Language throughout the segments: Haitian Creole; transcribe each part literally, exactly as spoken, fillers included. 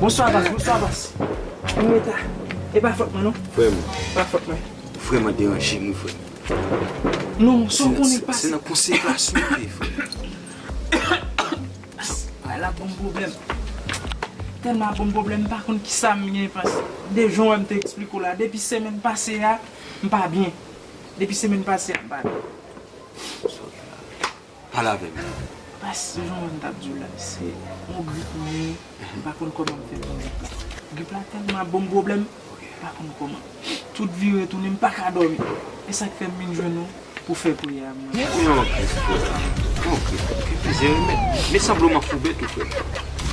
Bonswa, baz, bonswa, baz. Mwen ta. E pa fòt mwen, non. Frè m. Pa fòt mwen. Ou vrèman deranje m, wi, frè m. Non, sa w konnen k pase. Se nan konsekrasyon w ye, frè m. Ay, la ban m pwoblèm. Tèlman ban m pwoblèm, m pa konn kisa m gen, pas. De jan w wè m te eksplike w la, depi semèn pase a, m pa byen. Depi semèn pase a, m pa byen. Sa w gen la? Pale avè m. Pas, jan w wè m t ap di w la, se yon grip m ye, m pa konn kòman m fè pou grip la. Grip la tèlman ap ban m pwoblèm, m pa konn kòman. Tout vire tounen, m pa ka dòmi. E sa k fè m vin jwenn ou pou fè priyè a mwen. Men ok, frè. Ok, ok, plizyè remèd. Men sanble w manfouben tou, frè.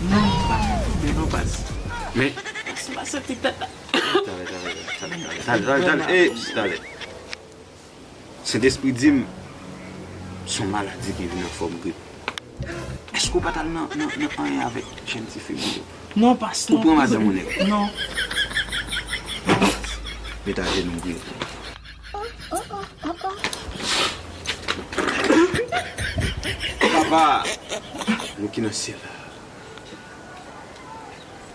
Non, m pa manfouben non, pas. Men. Pas, m pa santi tèt la. Talè, talè, talè, talè, talè, talè, talè, talè, ey, talè. Sentespri di m, se yon maladi ki vin an fòm grip. Èske w pa t al nan, nan, nan anyen avèk jèn tifi m yo? Non, pas, non. Ou pran madanm ou nèg? Non. Met ajenou m priye pou ou. Papa, nou ki nan syèl la.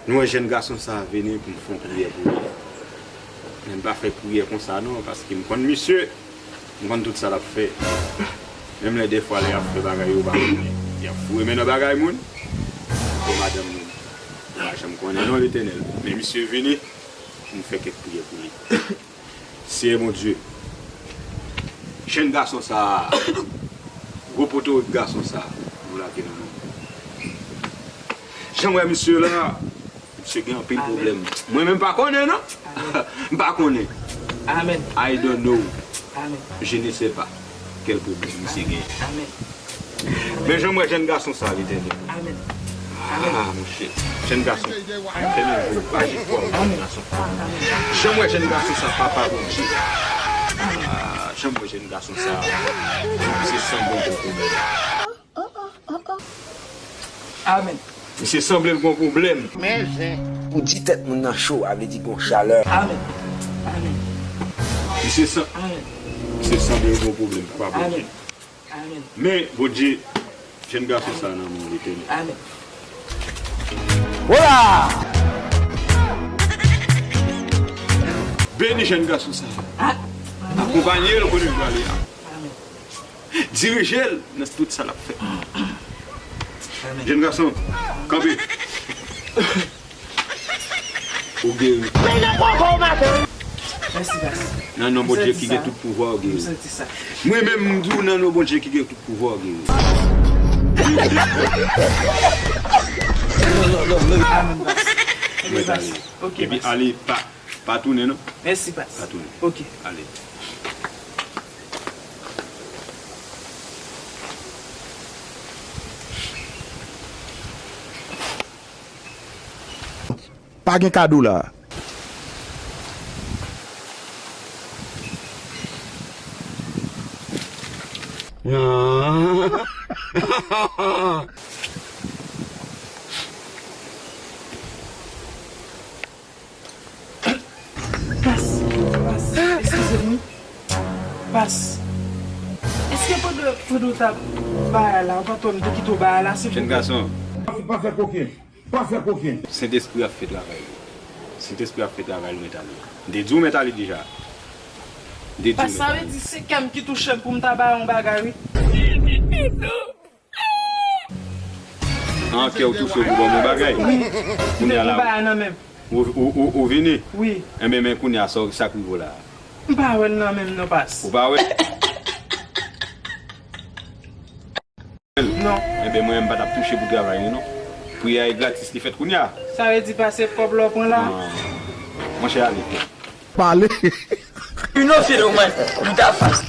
Nou wè jèn gason sa a vini pou n fè yon priyè pou li. Men n pa fè priyè konsa non, paske m konn misye, m konn tout sa l ap fè. Menm lè dèfwa lè y ap fè bagay yo pa konnen, y ap foure men nan bagay moun. Pou madanm nou, nou pa janm konnen non, Letènèl. Men misye vini pou n fè kèk priyè pou li. Seyè Bondye, jèn gason sa a, gwo potorik gason sa a, nou lage nan men w. Jan m wè misye la, misye gen anpil pwoblèm. Mwen menm m pa konnen non. M pa konnen. Amèn. I don't know. Amèn. Je ne sais pas quel problème misye gen. Amèn. Men jan m wè jèn gason sa, Letènèl. Amèn. Ah, monchè. Jèn gason. Fè men jou pa jefwa ou jèn gason. Jan m wè jèn gason sa, papa Bondye. Ah, jan m wè jèn gason sa. Se sanble yon gwo pwoblèm. Amèn. Misye sanble l gon pwoblèm. Men zen. Pou di tèt moun nan cho, a vle di gon chalè. Amèn. Amèn. Misye san-, Amèn. Misye sanble l gon pwoblèm, papa Bondye. Amèn. Amèn. Men, Bondye, jèn gason sa nan men w, Letènèl. Amèn. Wola! Beni jèn gason sa. Amèn. Akonpaye l kote l prale a. Amèn. Dirije l nan tout sa l ap fè. Amèn. Jèn gason, kanpe. Ou geri. Mèsi, pas. Nan non Bondye ki gen tout pouvwa, ou geri. M santi sa. Mwen menm, m di w, nan non Bondye ki gen tout pouvwa, ou geri. Amèn, pas. Mwen ale. Ok, pas. Epi ale, pa, pa tounen, non. Mèsi, pas. Pa tounen. Ok. Ale. Pa gen kado la. Pas, pas, eskize m wi. Pas. Èske pandan, pandan w t ap bay la, ou pa t wè m te kite w bay la, silvouplè? Jèn gason. Pa fè kokenn. Pa fè kokenn. Sentespri ap fè travay li. Sentespri ap fè travay li, mèt ale. M te di w mèt ale deja. M te di w mèt ale. Pas, sa vle di se kè m ki touche m pou m ta ba yon bagay, wi. An, kè w touche w pou ban m yon bagay. Wi. Kounye a la, ou, ou, ou, ou vini? Wi. Enben, men kounye a, sa, sa k rive w la? M pa wè l nan men m non, pas. Ou pa wè? Non. Enben, mwen, m pa t ap touche pou travay li, non. Priyè a e gratis, li fèt kounye a. Sa vle di pa se kòb la w pran la? Ah. Monchè, ale. Pale. You know, you know, man. You that fast.